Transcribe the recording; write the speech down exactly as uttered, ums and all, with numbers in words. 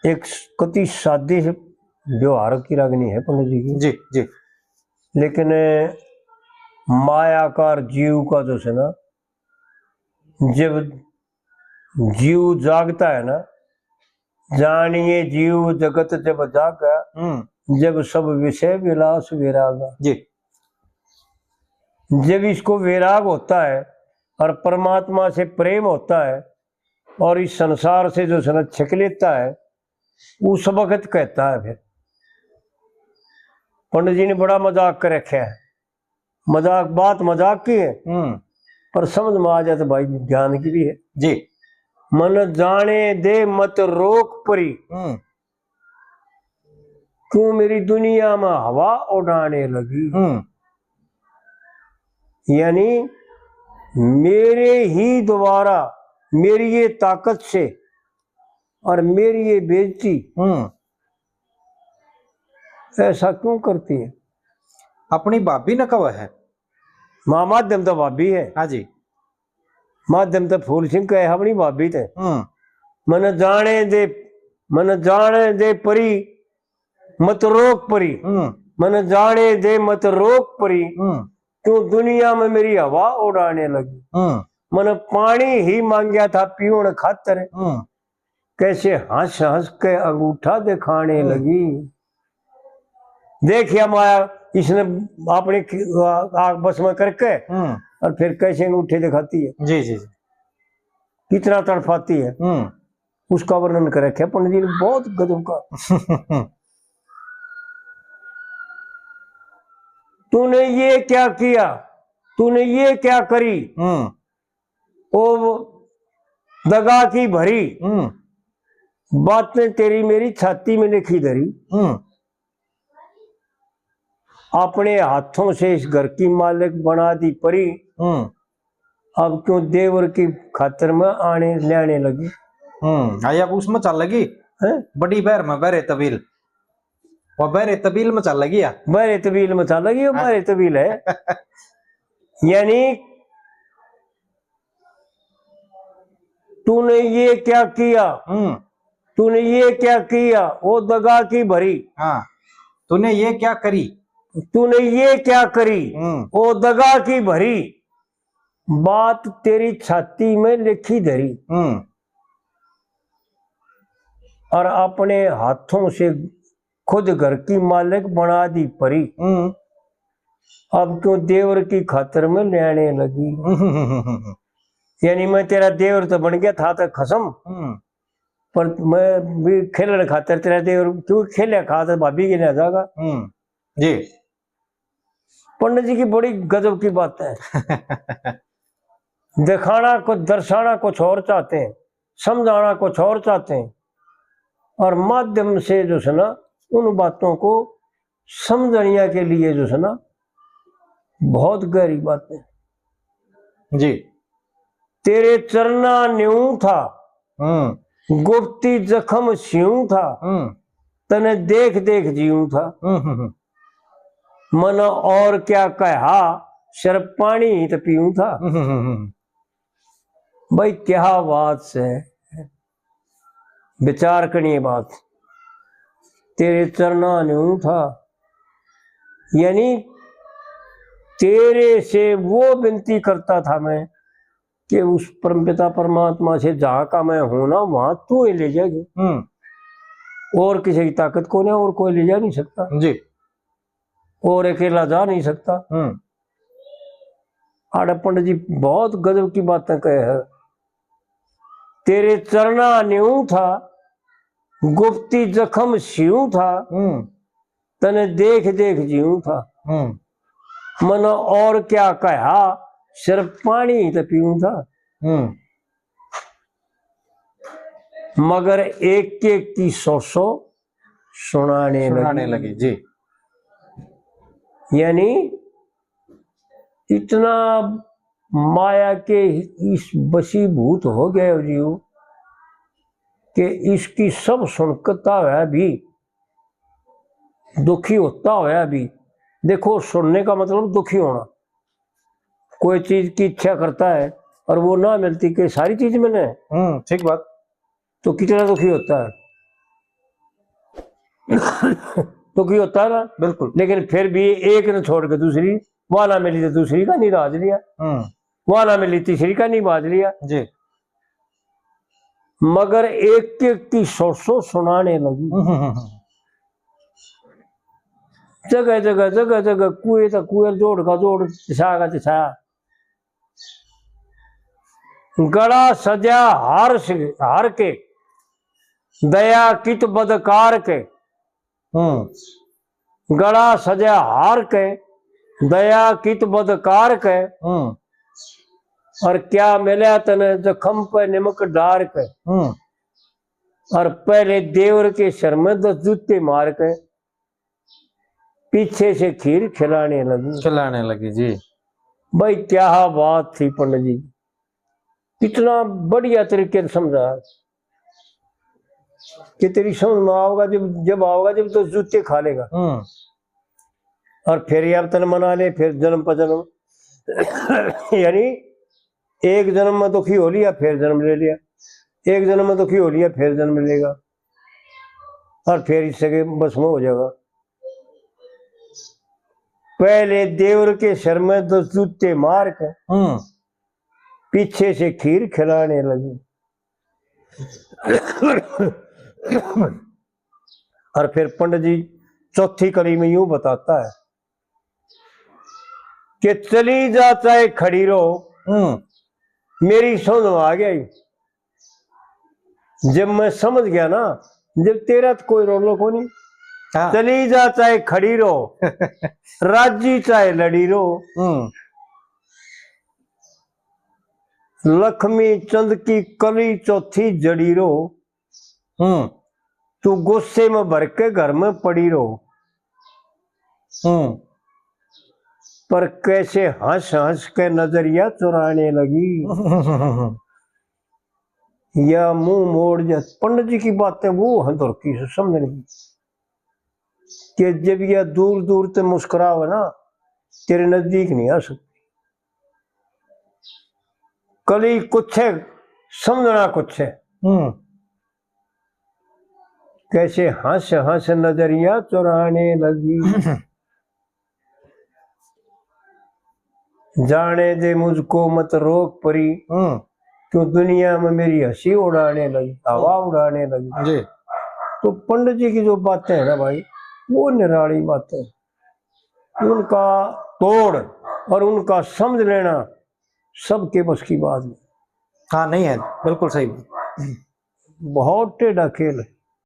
एक कति सादी से व्यवहार की रागनी है पंडित जी की। जी, जी। लेकिन मायाकार जीव का जो है ना, जब जीव जागता है ना, जानिए जीव जगत जब जागा, हम्म। जब सब विषय विलास विरागा। जी। जब इसको वैराग होता है और परमात्मा से प्रेम होता है और इस संसार से जो है ना छिक लेता है, उस वक्त कहता है फिर। पंडित जी ने बड़ा मजाक कर रखा है, मजाक, बात मजाक की है, हम्म। पर समझ में आ जाए तो भाई ज्ञान की भी है। जी। मन जाने दे मत रोक परी, हम्म। क्यों मेरी दुनिया में हवा उड़ाने लगी। हम्म। यानी मेरे ही द्वारा, मेरी ये ताकत से और मेरी ये बेइज्जती हम्म। ऐसा क्यों करती है? अपनी भाभी न कहे है। माँ माध्यम तो भाभी है। हाँ जी। माध्यम तो फूल सिंह कहे अपनी भाभी ते। हम्म। मन जाने दे, मन जाने दे परी, मत रोक परी। हम्म। मन जाने दे मत रोक परी, हम्म। क्यों दुनिया में मेरी हवा उड़ाने लगी। हम्म। मन पानी ही मांग्या था पीवण खातर, हम्म। कैसे हंस हंस के अंगूठा दिखाने हम्म। लगी। देखिया माया, इसने अपनी खि-, आ-, आंख बस में करके हम्म। और फिर कैसे अंगूठे दिखाती है, जी, जी, जी। कितना तड़पाती है, हम्म। उसका वर्णन कर रखे पंडित जी ने बहुत गजब का। तूने ये क्या किया, तूने ये क्या करी, हम्म। ओ दगा की भरी, हम्म। बातें तेरी मेरी छाती में लिखी धरी। हम्म। अपने हाथों से इस घर की मालिक बना दी परी। हम्म। अब क्यों देवर की खातर में आने लेने लगी। हम्म, आया उसमें चल लगी। हैं? बड़ी बहर में बहरे तबील, वो बहरे तबील में चल लगी या? बहरे तबील में चल लगी, वो हाँ। बहरे तबील है। यानी तूने ये क्या किया? हम्म। तूने ये क्या किया? ओ दगा की भरी। हाँ। तूने ये क्या करी? तूने ये क्या करी? हम्म। ओ दगा की भरी। बात तेरी छाती में लिखी धरी। हम्म। और अपने हाथों से खुद घर की मालिक बना दी परी। हम्म। अब क्यों देवर की खातर में लेने लगी। हम्म। यानी मैं तेरा देवर तो बन गया था तो खसम, हम्म। पर मैं भी खेलने खातर तेरा देवर क्यों खेलने खातर भाभी के ले जाएगा। हम्म। जी। पंडित जी की बड़ी गजब की बात है। दिखाना कुछ, दर्शाना कुछ और चाहते हैं, समझाना कुछ और चाहते हैं, और माध्यम से जो है ना उन बातों को समझनिया के लिए जो है ना बहुत गहरी बात है। जी। तेरे चरना न्यूं था, हम्म। गुप्ती जख्म स्यूं था, हम्म। तने देख देख जीऊं था। हम्म, हम्म, हम्म। मन और क्या कहा, सिर्फ पानी ही तो पीऊं था। हम्म, हम्म, हम्म। भाई क्या बात है, विचार करनी बात। तेरे चरना न्यूं था, यानी तेरे से वो विनती करता था मैं कि उस परमपिता परमात्मा से जहाँ का मैं हूं ना, वहां तू ही ले जाएगी। हम्म। और किसी की ताकत को नहीं, और कोई ले जा नहीं सकता जी। और अकेला जा नहीं सकता। हम्म। आड़े पंडित जी बहुत गजब की बातें कहे हैं। तेरे चरना न्यूं था, गुप्ती जख्म स्यूं था, हम्म। तने देख देख जीऊं था। हम्म। मन और क्या कहा, सिर्फ पानी ही तो पीऊं था। हम्म। मगर एक एक की सौ सौ सुनाने सुनाने लगी। लगी, जी। यानी इतना माया के इस वशीभूत हो गए हो जीव कि इसकी सब सुनकता हुआ भी, दुखी होता हुआ भी। देखो, सुनने का मतलब दुखी होना। कोई चीज की इच्छा करता है और वो ना मिलती, कि सारी चीज मैंने, हम्म, ठीक बात। तो कितना दुखी होता है। तो की होता ना, बिल्कुल। लेकिन फिर भी एक ने छोड़ के दूसरी, वहां ना मिली तो दूसरी का नहीं राज लिया, हम्म। वहां ना मिली तीसरी का नहीं बाज लिया। जी। मगर एक एक की सौ सौ सुनाने लगी। हम्म, हम्म, हम्म। जगह जगह, जगह जगह, कुएं तक कुएं, जोड़ का जोड़, दिशा का दिशा। गला सजा हार से, हार के, दया कित बदकार के। हम्म। गला सजा हार के, दया कित बदकार के। हम्म। और क्या मिला तने जख्म पे निमक डार के। हम्म। और पहले देवर के सर में दस जूते मार के, पीछे से खीर खिलाने लगी। खिलाने लगी जी। भाई, क्या बात थी पंडित जी, कितना बढ़िया तरीके से समझा कि तेरी समझ में आओगा, जब, जब आओगा, जब तो जूते खा लेगा। हम्म। और फिर ये अब तन मना ले, फिर जन्म पर जन्म। यानी एक जन्म में दुखी हो लिया, फिर जन्म ले लिया, एक जन्म में दुखी हो लिया, फिर जन्म लेगा, और फिर इससे के बस में हो जाएगा। पहले देवर के सर में दस जूते मार के, हम्म। पीछे से खीर खिलाने लगी। और फिर पंडित जी चौथी कली में यूं बताता है कि चली जा चाहे खड़ी रहो, हम्म। मेरी समझ में आ गया ही। जब मैं समझ गया ना, जब तेरा तो कोई रोलो को नहीं, हाँ। चली जा चाहे खड़ी रहो, राजी चाहे लड़ी रहो, हम्म। लक्ष्मी चंद की कली चौथी जड़ी रहो, हम्म। तू गुस्से में भर के घर में पड़ी रहो। हम्म। पर कैसे हंस हंस के नजरिया चुराने लगी। या मुंह मोड़ जा, पंडित जी की बातें वो हैं धुरकी से समझने की, कि जब यह दूर दूर ते मुस्कुरावे ना, तेरे नजदीक नहीं आ सकती। कली कुछ है, समझना कुछ है। हम्म। कैसे हंस हंस नजरिया चुराने लगी। जाने दे मुझको मत रोक परी, हम्म। क्यों दुनिया में मेरी हंसी उड़ाने लगी, हवा उड़ाने लगी। जी। तो पंडित जी की जो बातें हैं ना भाई, वो निराली बातें हैं। उनका तोड़ और उनका समझ लेना सबके बस की बात नहीं। हाँ, नहीं है, बिल्कुल सही बात। बहुत टेढ़ा खेल है।